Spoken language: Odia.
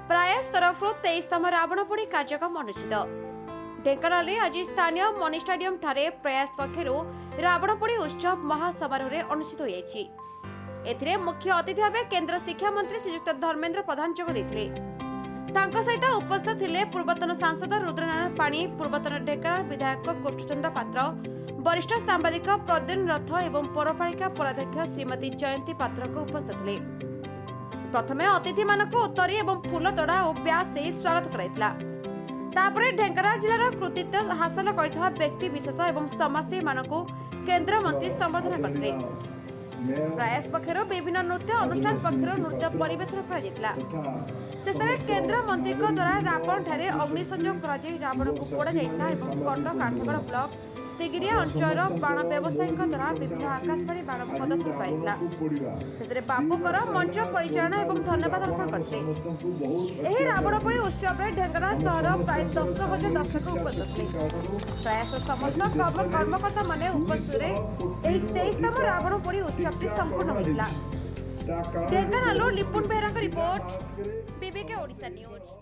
ପ୍ରୟାସ ତରଫରୁ 23ତମ ରାବଣ ପୋଡ଼ି କାର୍ଯ୍ୟକ୍ରମ ଅନୁଷ୍ଠିତ। ଢେଙ୍କାନାଳରେ ଆଜି ସ୍ଥାନୀୟ ମନି ଷ୍ଟାଡିୟମ ଠାରେ ପ୍ରୟାସ ପକ୍ଷରୁ ରାବଣ ପୋଡ଼ି ଉତ୍ସବ ମହାସମାରୋହରେ ଅନୁଷ୍ଠିତ ହୋଇଯାଇଛି। ଏଥିରେ ମୁଖ୍ୟ ଅତିଥି ଭାବେ କେନ୍ଦ୍ର ଶିକ୍ଷାମନ୍ତ୍ରୀ ଶ୍ରୀଯୁକ୍ତ ଧର୍ମେନ୍ଦ୍ର ପ୍ରଧାନ ଯୋଗ ଦେଇଥିଲେ। ତାଙ୍କ ସହିତ ଉପସ୍ଥିତ ଥିଲେ ପୂର୍ବତନ ସାଂସଦ ରୁଦ୍ରନାରାୟଣ ପାଣି, ପୂର୍ବତନ ଢେଙ୍କାନାଳ ବିଧାୟକ କୃଷ୍ଣଚନ୍ଦ୍ର ପାତ୍ର, ବରିଷ୍ଠ ସାମ୍ବାଦିକ ପ୍ରଦ୍ୟୁମ୍ନ ରଥ ଏବଂ ପୌରପାଳିକା ପୌରାଧ୍ୟକ୍ଷ ଶ୍ରୀମତୀ ଜୟନ୍ତୀ ପାତ୍ରଙ୍କ ଉପସ୍ଥିତ ଥିଲେ। ପ୍ରଥମେ ଅତିଥିମାନଙ୍କୁ ଉତ୍ତରୀ ଏବଂ ଫୁଲ ତୋଡ଼ା ଓ ବ୍ୟାଜ୍ ଦେଇ ସ୍ୱାଗତ କରାଯାଇଥିଲା। ତାପରେ ଢେଙ୍କାନାଳ ଜିଲ୍ଲାର କୃତିତ୍ୱ ହାସଲ କରିଥିବା ବ୍ୟକ୍ତି ବିଶେଷ ଏବଂ ସମାଜସେବୀମାନଙ୍କୁ କେନ୍ଦ୍ରମନ୍ତ୍ରୀ ସମ୍ବର୍ଦ୍ଧନା କରିଥିଲେ। ପ୍ରୟାସ ପକ୍ଷରୁ ବିଭିନ୍ନ ନୃତ୍ୟ ଅନୁଷ୍ଠାନ ପକ୍ଷରୁ ନୃତ୍ୟ ପରିବେଷଣ କରାଯାଇଥିଲା। ଶେଷରେ କେନ୍ଦ୍ରମନ୍ତ୍ରୀଙ୍କ ଦ୍ୱାରା ରାବଣଠାରେ ଅଗ୍ନି ସଂଯୋଗ କରାଯାଇ ରାବଣକୁ ପୋଡ଼ାଯାଇଥିଲା ଏବଂ କଟକ ଆଠଗଡ଼ ବ୍ଲକ ତିଗିରିଆ ଅଞ୍ଚଳର ବାଣ ବ୍ୟବସାୟୀଙ୍କ ଦ୍ୱାରା ବିଭିନ୍ନ ଆକାଶବାଣୀ ବାଣ ପ୍ରଦର୍ଶନ କରାଯାଇଥିଲା। ଶେଷରେ ବାପୁକର ମଞ୍ଚ ପରିଚାଳନା ଏବଂ ଧନ୍ୟବାଦ ଅର୍ପଣ କରିଥିଲେ। ଏହି ରାବଣ ପୋଡ଼ି ଉତ୍ସବରେ ଢେଙ୍କାନାଳ ସହର ପ୍ରାୟ 10,000 ଦର୍ଶକ ଉପସ୍ଥିତ ଥିଲେ। ପ୍ରୟାସ ସମସ୍ତ କର୍ମକର୍ତ୍ତାମାନେ ଉପସ୍ଥିତିରେ ଏହି 23ତମ ରାବଣ ପୋଡ଼ି ଉତ୍ସବଟି ସମ୍ପୂର୍ଣ୍ଣ ହୋଇଥିଲା। ଢେଙ୍କାନାଳରୁ ଲିପୁନ ବେହେରାଙ୍କ ରିପୋର୍ଟ, ବିବିକେ ଓଡ଼ିଶା ନ୍ୟୁଜ୍।